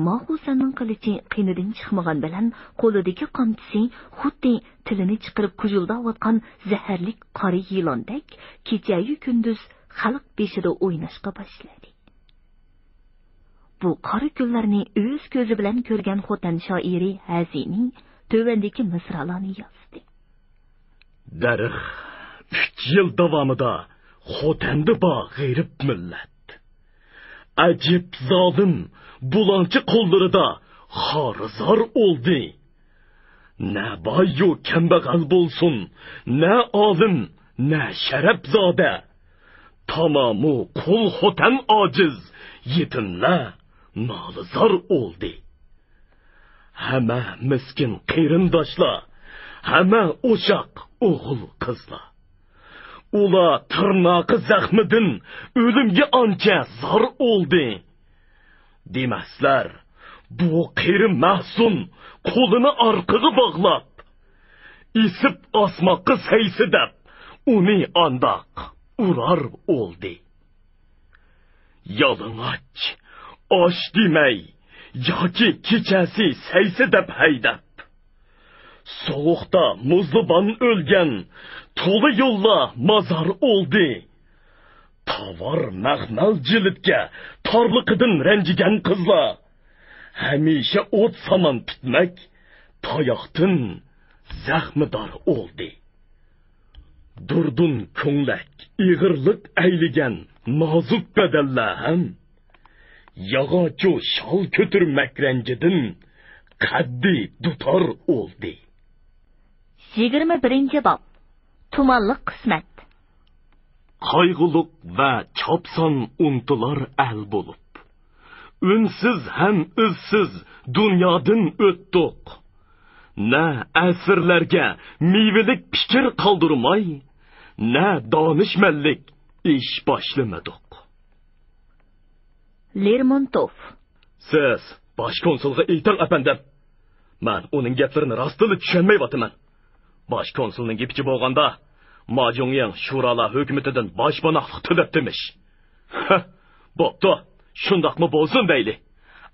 ما خۇسەننىڭ قىلىچى قېنىدىن چىقمىغان بىلەن، قولىدىكى قامچىسى خۇددى تىلىنى چىقىرىپ كۇژۇلداۋاتقان زەھەرلىك قارا يىلاندەك كېچەيۇ كۈندۈز خەلق بېشىدا ئويناشقا باشلىدى. بۇ قارا كۈنلەرنى ئۆز كۆزى بىلەن كۆرگەن خوتەن شائىرى ھەزىنى تۆۋەندىكى مىسرالارنى يازدى. دەرىخ، ئۈچ يىل داۋامىدا خوتەندە بار غېرىب مىللەت. ئەجەب زالىم، بۇلاڭچى قوللىرىدا خارىزار ئولدى. نە بايۇ كەمبەغەل بولسۇن، نە ئالىم، نە شەرەپزادە. تامامۇ قۇل خوتەن ئاجىز، يېتىملەر نالىزار ئولدى. ھەمە مىسكىن قېرىنداشلار، ھەمە ئوشاق ئوغۇل قىزلار. ئۇلار تىرناقى زەخمىدىن ئۆلۈمگە ئانچە زار ئولدى. دېمەسلەر، بۇ قېرى مەھسۇن قولىنى ئارقىغا باغلاپ، ئېسىپ ئاسماققا سەيسە دەپ، ئۇنى ئانداق ئۇرار ئولدى. يالىڭاچ، ئاش دېمەي، ياكى كېچەسى سەيسە دەپ ھەيدەپ، سوغۇقتا مۇزلىبان ئۆلگەن، تولا يوللار مازار ئولدى. تاۋار مەخمەل جىلىتكە تارلىقىدىن رەنجىگەن قىزلار، ھەمىشە ئوت سامان پۈتمەك تاياقتىن زەخمىدار ئولدى. دۇردۇن كۆڭلەك ئېغىرلىق ئەيلىگەن نازۇك بەدەنلەر ھەم، ياغاچۇ شال كۆتۈرمەك رەنجىدىن قەددى دۇتار ئولدى. يىگىرمە بىرىنچى باب. تۇمانلىق قىسمەت. قايغۇلۇق ۋە چاپسان ئۇنتۇلار ئەل بولۇپ، ئۈنسىز ھەم ئىزسىز دۇنيادىن ئۆتتۇق. نە ئەسىرلەرگە مېۋىلىك پىكىر قالدۇرماي، نە دانىشمەنلىك ئىش باشلىمىدۇق. لېرمونتوف. سىز باش كونسۇلغا ئېيتىڭ، ئەپەندىم. مەن ئۇنىڭ گەپلىرىنى راستتىنلا چۈشەنمەيۋاتىمەن. باش كونسۇلنىڭ گېپىچە بولغاندا، ما جۇڭيىڭ شۇرالار ھۆكۈمىتىدىن باشپاناھلىق تىلەپتىمىش. ھە، بوپتۇ، شۇنداقمۇ بولسۇن دەيلى.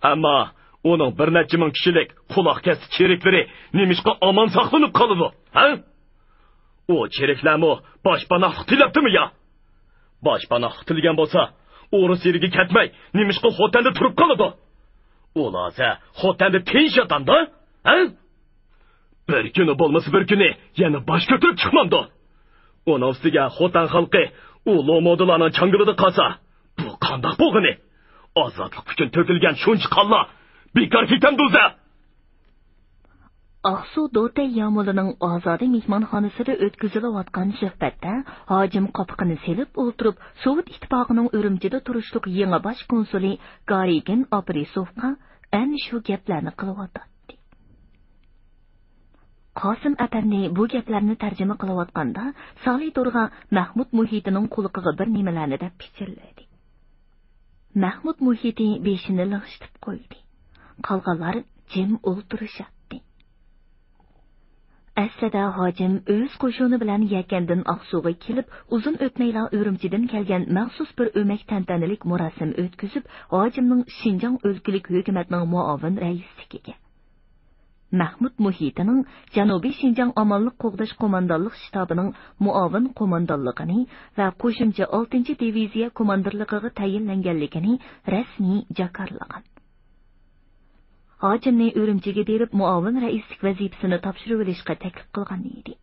ئەمما ئۇنىڭ بىر نەچچە مىڭ كىشىلىك قۇلاق كەستى چېرىكلىرى نېمىشقا ئامان ساقلىنىپ قالىدۇ، ھە؟ ئۇ چېرىكلەرمۇ باشپاناھلىق تىلەپتىمۇ يا؟ باشپاناھلىق تىلىگەن بولسا، ئورۇس يېرىگە كەتمەي، نېمىشقا خوتەندە تۇرۇپ قالىدۇ؟ ئۇلار ھازىر خوتەندە تىنچ ياتامدۇ، ھە؟ بىر كۈنى بولمىسا بىر كۈنى يەنە باش كۆتۈرۈپ چىقمامدۇ؟ ئۇنىڭ ئۈستىگە خوتەن خەلقى ئۇ لومودىلارنىڭ چاڭگىلىدا قالسا، بۇ قانداق بولغىنى؟ ئازادلىق ئۈچۈن تۆكۈلگەن شۇنچە قانلار بىكار كېتەمدۇ زە؟ ئاقسۇ دوتەي يامۇلىنىڭ ئازادە مېھمانخانىسىدا ئۆتكۈزۈلۈۋاتقان سۆھبەتتە ھاجىم قاپىقىنى سېلىپ ئولتۇرۇپ، سوۋېت ئىتتىپاقىنىڭ ئۈرۈمچىدە تۇرۇشلۇق يېڭى باش كونسۇلى گارىگىن ئاپرېسوفقا ئەنە شۇ گەپلەرنى قىلىۋاتاتتى. قاسىم ئەپەندى بۇ گەپلەرنى تەرجىمە قىلىۋاتقاندا، سالى دورغا مەھمۇد مۇھىتىنىڭ قۇلىقىغا بىر نېمىلەرنى دەپ پىچىرلىدى. مەھمۇد مۇھىتى بېشىنى لىڭشىتىپ قويدى. قالغانلار جىم ئولتۇرۇشاتتى. ئەسلىدە ھاجىم ئۆز قوشۇنى بىلەن يەكەندىن ئاقسۇغا كېلىپ، ئۇزۇن ئۆتمەيلا ئۈرۈمچىدىن كەلگەن مەخسۇس بىر ئۆمەك تەنتەنىلىك مۇراسىم ئۆتكۈزۈپ، ھاجىمنىڭ شىنجاڭ ئۆلكىلىك ھۆكۈمەتنىڭ مۇئاۋىن رەئىسلىكىگە، مەھمۇد مۇھىتىنىڭ جەنۇبىي شىنجاڭ ئامانلىق قوغداش قوماندانلىق شتابىنىڭ مۇئاۋىن قوماندانلىقىنى ۋە قوشۇمچە ئالتىنچى دىۋىزىيە كوماندىرلىقىغا تەيىنلەنگەنلىكىنى رەسمىي جاكارلىغان. ھاجىمنى ئۈرۈمچىگە بېرىپ، مۇئاۋىن رەئىسلىك ۋەزىپىسىنى تاپشۇرۇۋېلىشقا تەكلىپ قىلغان ئىدى.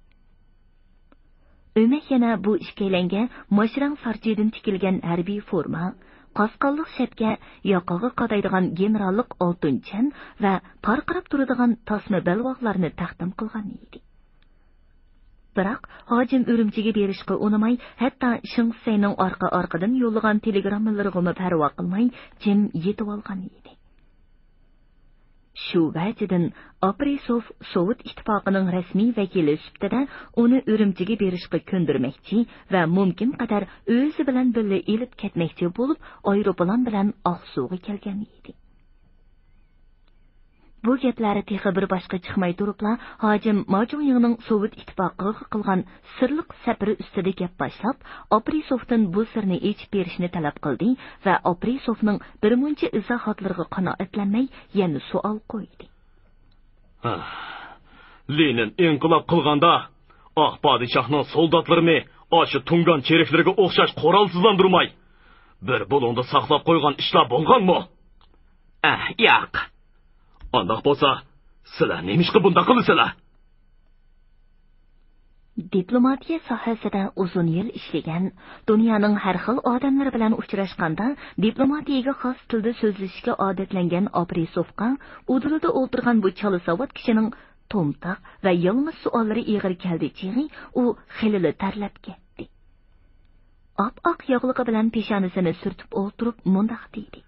ئۆمەك يەنە بۇ ئىككىيلەنگە ماشرەڭ سارچىدىن تىكىلگەن ھەربىي فورما، قاسقانلىق شەپكە، ياقىغا قادايدىغان گېنېراللىق ئالتۇن چەن ۋە پارقىراپ تۇرىدىغان تاسما بەلباغلارنى تەقدىم قىلغان ئىدى. بىراق، ھاجىم ئۈرۈمچىگە بېرىشقا ئۇنىماي، ھەتتا شېڭ شىسەينىڭ ئارقا-ئارقىدىن يوللىغان تېلېگراممىلىرىغىمۇ پەرۋا قىلماي، جىم يېتىۋالغان ئىدى. شۇ ۋەجىدىن ئاپرېسوف سوۋېت ئىتتىپاقىنىڭ رەسمىي ۋەكىلى سۈپىتىدە ئۇنى ئۈرۈمچىگە بېرىشقا كۆندۈرمەكچى ۋە مۇمكىن قەدەر ئۆزى بىلەن بىللە ئېلىپ كەتمەكچى بولۇپ، ئايروپىلان بىلەن ئاقسۇغا كەلگەن ئىدى. بۇ گەپلەر تېخى بىر باشقا چىقماي تۇرۇپلا، ھاجىم ما جۇڭيىڭنىڭ سوۋېت ئىتتىپاقىغا قىلغان سىرلىق سەپىرى ئۈستىدە گەپ باشلاپ، ئاپرېسوفتىن بۇ سىرنى ئېچىپ بېرىشنى تەلەپ قىلدى ۋە ئاپرېسوفنىڭ بىرمۇنچە ئىزاھاتلىرىغا قانائەتلەنمەي، يەنە سوئال قويدى. لېنىن ئىنقىلاب قىلغاندا، ئاق پادىشاھنىڭ سولداتلىرىنى ئاشۇ تۇڭگان چېرىكلىرىگە ئوخشاش قورالسىزلاندۇرماي، بىر بۇلۇڭدا ساقلاپ قويغان ئىشلار بولغانمۇ؟ ئەھ، ياق. ئانداق بولسا، سىلەر نېمىشقا بۇنداق قىلىسىلەر؟ دىپلوماتىيە ساھەسىدە ئۇزۇن يىل ئىشلىگەن، دۇنيانىڭ ھەر خىل ئادەملىرى بىلەن ئۇچراشقاندا، دىپلوماتىيەگە خاس تىلدا سۆزلىشىشكە ئادەتلەنگەن ئاپرېسوفقا ئۇدۇلىدا ئولتۇرغان بۇ چالا ساۋات كىشىنىڭ تومتاق ۋە يالىڭاچ سوئاللىرى ئېغىر كەلدى چېغى، ئۇ خېلىلا تەرلەپ كەتتى. ئاپئاق ياغلىقى بىلەن پېشانىسىنى سۈرتۈپ ئولتۇرۇپ مۇنداق دېدى.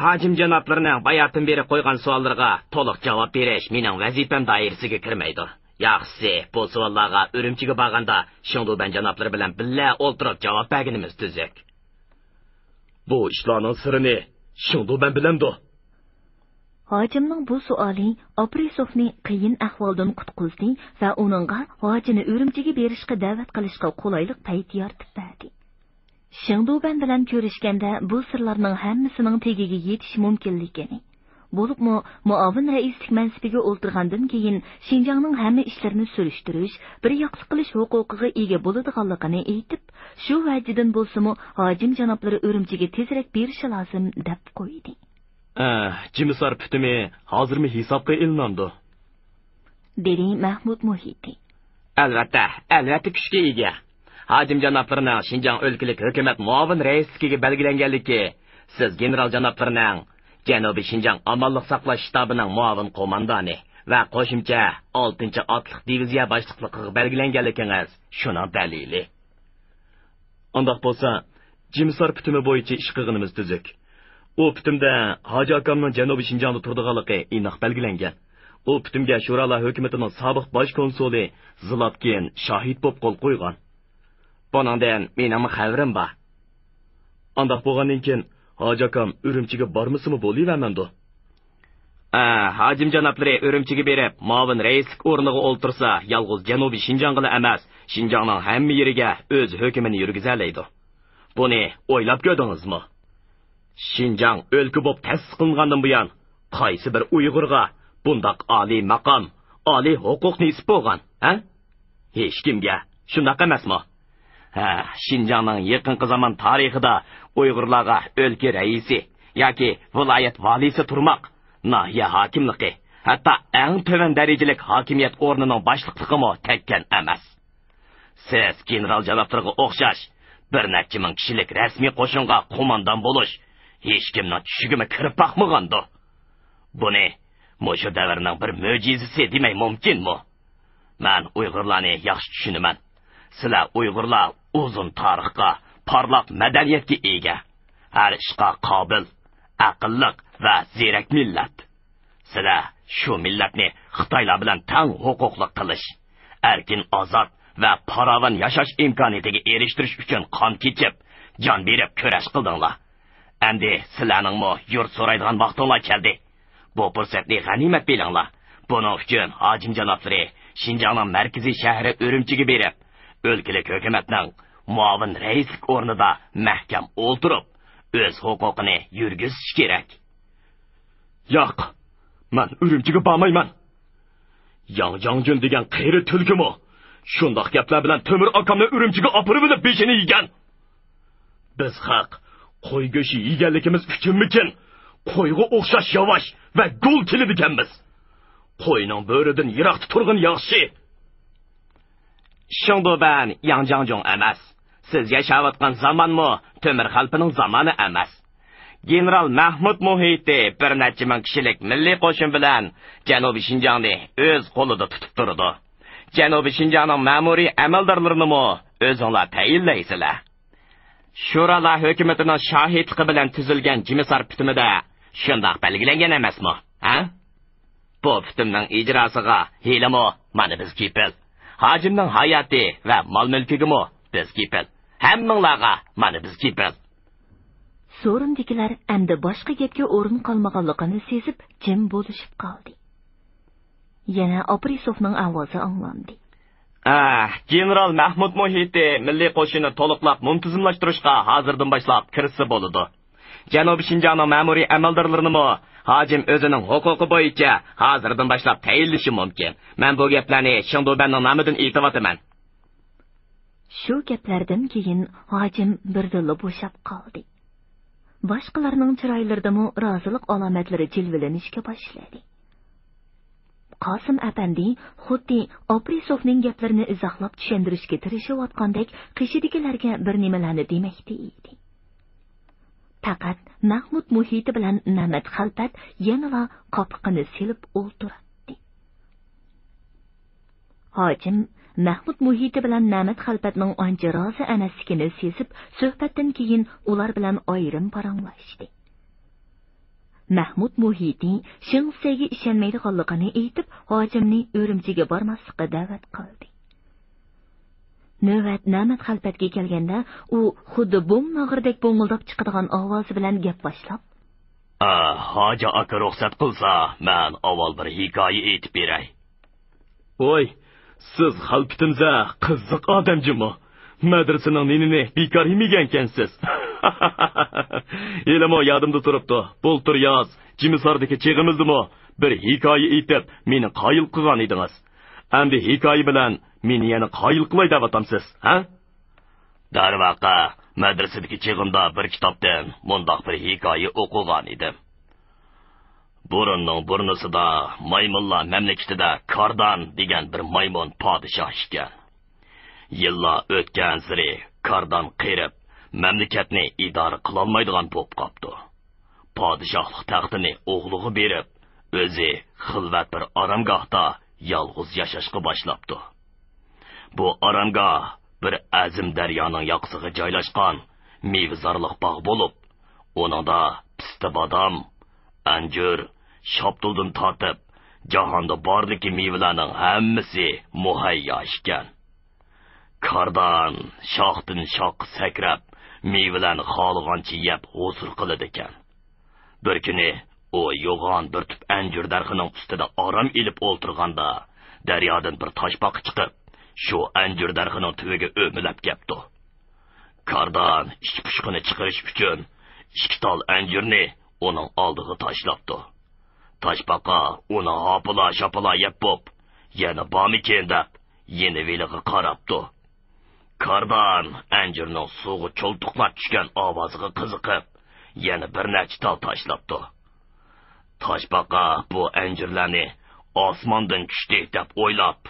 ھاجىم جانابلىرىنىڭ باياتىن بېرى قويغان سوئاللىرىغا تولۇق جاۋاب بېرىش مېنىڭ ۋەزىپەم دائىرىسىگە كىرمەيدۇ. ياخشىسى، بۇ سوئاللارغا ئۈرۈمچىگە بارغاندا شېڭدۇبەن جانابلىرى بىلەن بىللە ئولتۇرۇپ جاۋاب بەرگىنىمىز تۈزۈك. بۇ ئىشلارنىڭ سىرىنى شېڭدۇبەن بىلەمدۇ؟ ھاجىمنىڭ بۇ سوئالى ئاپرېسوفنى قىيىن ئەھۋالدىن قۇتقۇزدى ۋە ئۇنىڭغا ھاجىنى ئۈرۈمچىگە بېرىشقا دەۋەت قىلىشقا قولايلىق پەيت يارىتىپ بەردى. شېڭدۇبەن بىلەن كۆرۈشكەندە بۇ سىرلارنىڭ ھەممىسىنىڭ تېگىگە يېتىش مۇمكىنلىكىنى، بولۇپمۇ مۇئاۋىن رەئىسلىك مەنسىپىگە ئولتۇرغاندىن كېيىن شىنجاڭنىڭ ھەممە ئىشلىرىنى سۈرۈشتۈرۈش، بىر ياقلىق قىلىش ھوقۇقىغا ئىگە بولىدىغانلىقىنى ئېيتىپ، شۇ ۋەجىدىن بولسىمۇ ھاجىم جانابلىرى ئۈرۈمچىگە تېزرەك بېرىشى لازىم، دەپ قويدى. ئە، جىمىسار پۈتۈمى ھازىرمۇ ھېسابقا ئېلىنامدۇ؟ دېدى مەھمۇد مۇھىتى. ئەلۋەتتە، ئەلۋەتتە كۈچكە ئىگە. ھاجىم جانابلىرىنىڭ شىنجاڭ ئۆلكىلىك ھۆكۈمەت مۇئاۋىن رەئىسلىكىگە بەلگىلەنگەنلىكى، سىز گېنېرال جانابلىرىنىڭ جەنۇبىي شىنجاڭ ئامانلىق ساقلاش شتابىنىڭ مۇئاۋىن قوماندانى ۋە قوشۇمچە ئالتىنچى ئاتلىق دىۋىزىيە باشلىقلىقىغا بەلگىلەنگەنلىكىڭىز شۇنىڭ دەلىلى. ئانداق بولسا، جىمىسار پۈتۈمى بويىچە ئىش قىلغىنىمىز تۈزۈك. ئۇ پۈتۈمدە ھاجى ئاكامنىڭ جەنۇبىي شىنجاڭدا تۇرىدىغانلىقى ئېنىق بەلگىلەنگەن. ئۇ پۈتۈمگە شورالار ھۆكۈمىتىنىڭ سابىق باش كونسۇلى زىلاپكىن شاھىت بولۇپ قول قويغان. بۇنىڭدىن مېنىڭمۇ خەۋىرىم بار. ئانداق بولغاندىن كېيىن، ھاجى ئاكام ئۈرۈمچىگە بارمىسىمۇ بولۇۋەرمەمدۇ؟ ئە، ھاجىم جانابلىرى ئۈرۈمچىگە بېرىپ، مۇئاۋىن رەئىسلىك ئورنىغا ئولتۇرسا، يالغۇز جەنۇبىي شىنجاڭغىلا ئەمەس، شىنجاڭنىڭ ھەممە يېرىگە ئۆز ھۆكۈمىنى يۈرگۈزەلەيدۇ. بۇنى ئويلاپ كۆردىڭىزمۇ؟ شىنجاڭ ئۆلكە بولۇپ تەسىس قىلىنغاندىن بۇيان، قايسى بىر ئۇيغۇرغا بۇنداق ئالىي ماقام، ئالىي ھوقۇق نېسىپ بولغان، ھە؟ ھېچكىمگە، شۇنداق ئەمەسمۇ؟ ھە، شىنجاڭنىڭ يېقىنقى زامان تارىخىدا ئۇيغۇرلارغا ئۆلكە رەئىسى ياكى ۋىلايەت ۋالىيسى تۇرماق، ناھىيە ھاكىملىقى، ھەتتا ئەڭ تۆۋەن دەرىجىلىك ھاكىمىيەت ئورنىنىڭ باشلىقلىقىمۇ تەگكەن ئەمەس. سىز گېنېرال جانابلىرىغا ئوخشاش بىر نەچچە مىڭ كىشىلىك رەسمىي قوشۇنغا قوماندان بولۇش ھېچكىمنىڭ چۈشىگىمۇ كىرىپ باقمىغاندۇ. بۇنى مۇشۇ دەۋرنىڭ بىر مۆجىزىسى دېمەي مۇمكىنمۇ؟ مەن ئۇيغۇرلارنى ياخشى چۈشىنىمەن. سىلەر ئۇيغۇرلار ئۇزۇن تارىخقا، پارلاق مەدەنىيەتكە ئىگە، ھەر ئىشقا قابىل، ئەقىللىق ۋە زېرەك مىللەت. سىلەر شۇ مىللەتنى خىتايلار بىلەن تەڭ ھوقۇقلۇق قىلىش، ئەركىن، ئازاد ۋە پاراۋان ياشاش ئىمكانىيىتىگە ئېرىشتۈرۈش ئۈچۈن قان كېچىپ، جان بېرىپ كۈرەش قىلدىڭلار. ئەمدى سىلەرنىڭمۇ يۇرت سورايدىغان ۋاقتىڭلار كەلدى. بۇ پۇرسەتنى غەنىيمەت بىلىڭلار. بۇنىڭ ئۈچۈن ھاجىم جانابلىرى شىنجاڭنىڭ مەركىزىي شەھىرى ئۈرۈمچىگە بېرىپ، ئۆلكىلىك ھۆكۈمەتنىڭ مۇئاۋىن رەئىسلىك ئورنىدا مەھكەم ئولتۇرۇپ، ئۆز ھوقۇقىنى يۈرگۈزۈشى كېرەك. ياق، مەن ئۈرۈمچىگە بارمايمەن. ياڭ جاڭجۈن دېگەن قېرى تۈلكىمۇ شۇنداق گەپلەر بىلەن تۆمۈر ئاكامنى ئۈرۈمچىگە ئاپىرىۋېلىپ بېشىنى يېگەن. بىز خەق قوي گۆشى يېگەنلىكىمىز ئۈچۈنمىكىن، قويغا ئوخشاش ياۋاش ۋە گۇل تىلىدىكەنمىز. قوينىڭ بۆرىدىن يىراقتا تۇرغىنى ياخشى. شېڭدۇبەن ياڭ جاڭجۇڭ ئەمەس. سىز ياشاۋاتقان زامانمۇ تۆمۈر خەلپىنىڭ زامانى ئەمەس. گېنېرال مەھمۇد مۇھىتى بىر نەچچە مىڭ كىشىلىك مىللىي قوشۇن بىلەن جەنۇبىي شىنجاڭنى ئۆز قولىدا تۇتۇپ تۇرىدۇ. جەنۇبىي شىنجاڭنىڭ مەمۇرىي ئەمەلدارلىرىنىمۇ ئۆزۈڭلار تەيىنلەيسىلەر. شۇرالار ھۆكۈمىتىنىڭ شاھىتلىقى بىلەن تۈزۈلگەن جىمىسار پۈتۈمىدە شۇنداق بەلگىلەنگەن ئەمەسمۇ؟ ھە؟ بۇ پۈتۈمنىڭ ئىجراسىغا ھېلىمۇ مانا بىز كېپىل. ھاجىمنىڭ ھاياتى ۋە مال-مۈلكىگىمۇ بىز كېپىل. ھەممىڭلارغا مانا بىز كېپىل. سورۇندىكىلەر ئەمدى باشقا گەپكە ئورۇن قالمىغانلىقىنى سېزىپ، جىم بولۇشۇپ قالدى. يەنە ئاپرېسوفنىڭ ئاۋازى ئاڭلاندى. ئە، گېنېرال مەھمۇد مۇھىتى مىللىي قوشۇننى تولۇقلاپ مۇنتىزىملاشتۇرۇشقا ھازىردىن باشلاپ كىرىشسە بولىدۇ. جەنۇبىي شىنجاڭنىڭ مەمۇرىي ئەمەلدارلىرىنىمۇ ھاجىم ئۆزىنىڭ ھوقۇقى بويىچە ھازىردىن باشلاپ تەيىنلىشى مۇمكىن. مەن بۇ گەپلەرنى شېڭدۇبەننىڭ نامىدىن ئېيتىۋاتىمەن. شۇ گەپلەردىن كېيىن ھاجىم بىردىنلا بوشاپ قالدى. باشقىلارنىڭ چىرايلىرىدىمۇ رازىلىق ئالامەتلىرى جىلۋىلىنىشكە باشلىدى. قاسىم ئەپەندى خۇددى ئاپرېسوفنىڭ گەپلىرىنى ئىزاھلاپ چۈشەندۈرۈشكە تىرىشىۋاتقاندەك قېشىدىكىلەرگە بىر نېمىلەرنى دېمەكتە ئىدى. پەقەت مەھمۇد مۇھىتى بىلەن نەمەت خەلپەت يەنىلا قاپىقىنى سېلىپ ئولتۇراتتى. ھاجىم مەھمۇد مۇھىتى بىلەن نەمەت خەلپەتنىڭ ئانچە رازى ئەمەسلىكىنى سېزىپ، سۆھبەتتىن كېيىن ئۇلار بىلەن ئايرىم پاراڭلاشتى. مەھمۇد مۇھىتى شېڭ شىسەيگە ئىشەنمەيدىغانلىقىنى ئېيتىپ، ھاجىمنى ئۈرۈمچىگە بارماسلىققا دەۋەت قىلدى. نۆۋەت نەمەت خەلپەتكە كەلگەندە، ئۇ خۇددى بوم ناغرىدەك بوڭۇلداپ چىقىدىغان ئاۋازى بىلەن گەپ باشلاپ، ئا، ھاجى ئاكا رۇخسەت قىلسا، مەن ئاۋۋال بىر ھېكايە ئېيتىپ بېرەي. ۋوي، سىز خەلپىتىمزە قىزىق ئادەم جۇمۇ. مەدرىسىنىڭ نېنىنى بىكار يېمىگەنكەنسىز. ھېلىمۇ يادىمدا تۇرۇپتۇ. بۇلتۇر ياز جىمىساردىكى چېغىمىزدىمۇ بىر ھېكايە ئېيتىپ، مېنى قايىل قىلغان ئىدىڭىز. ئەمدى ھېكايە بىلەن مېنى يەنە قايىل قىلاي دەۋاتامسىز، ھە؟ دەرۋەقە، مەدرىسىدىكى چېغىمدا بىر كىتابتىن مۇنداق بىر ھېكايە ئوقۇغان ئىدىم. بۇرۇننىڭ بۇرنىسىدا مايمۇنلار مەملىكىتىدە كاردان دېگەن بىر مايمۇن پادىشاھ ئىكەن. يىللار ئۆتكەنسېرى كاردان قېرىپ، مەملىكەتنى ئىدارە قىلالمايدىغان بولۇپ قاپتۇ. پادىشاھلىق تەختىنى ئوغلىغا بېرىپ، ئۆزى خىلۋەت بىر ئارامگاھتا يالغۇز ياشاشقا باشلاپتۇ. بۇ ئارامگاھ بىر ئەزىم دەريانىڭ ياقىسىغا جايلاشقان مېۋىزارلىق باغ بولۇپ، ئۇنىڭدا پىستە بادام، ئەنجۈر، شاپتۇلدىن تارتىپ، جاھاندا باردىكى مېۋىلەرنىڭ ھەممىسى مۇھەييا ئىكەن. كاردان شاختىن شاخقا سەكرەپ، مېۋىلەرنى خالىغانچە يەپ ھۇزۇر قىلىدىكەن. بىر كۈنى ئۇ يوغان بىر تۈپ ئەنجۈر دەرىخىنىڭ ئۈستىدە ئارام ئېلىپ ئولتۇرغاندا، دەريادىن بىر تاشپاقا چىقىپ، شۇ ئەنجۈر دەرىخىنىڭ تۈۋىگە ئۆمىلەپ كەپتۇ. كاردان ئىچ پۇشقىنى چىقىرىش ئۈچۈن ئىككى تال ئەنجۈرنى ئۇنىڭ ئالدىغا تاشلاپتۇ. تاشپاقا ئۇنى ھاپىلا-شاپىلا يەپ بوپ، يەنە بارمىكىن دەپ، يېنىۋېلىغا قاراپتۇ. كاردان ئەنجۈرنىڭ سۇغا چولتۇقلاپ چۈشكەن ئاۋازىغا قىزىقىپ، يەنە بىر نەچچە تال تاشلاپتۇ. تاشپاقا بۇ ئەنجۈرلەرنى ئاسماندىن چۈشتى دەپ ئويلاپ،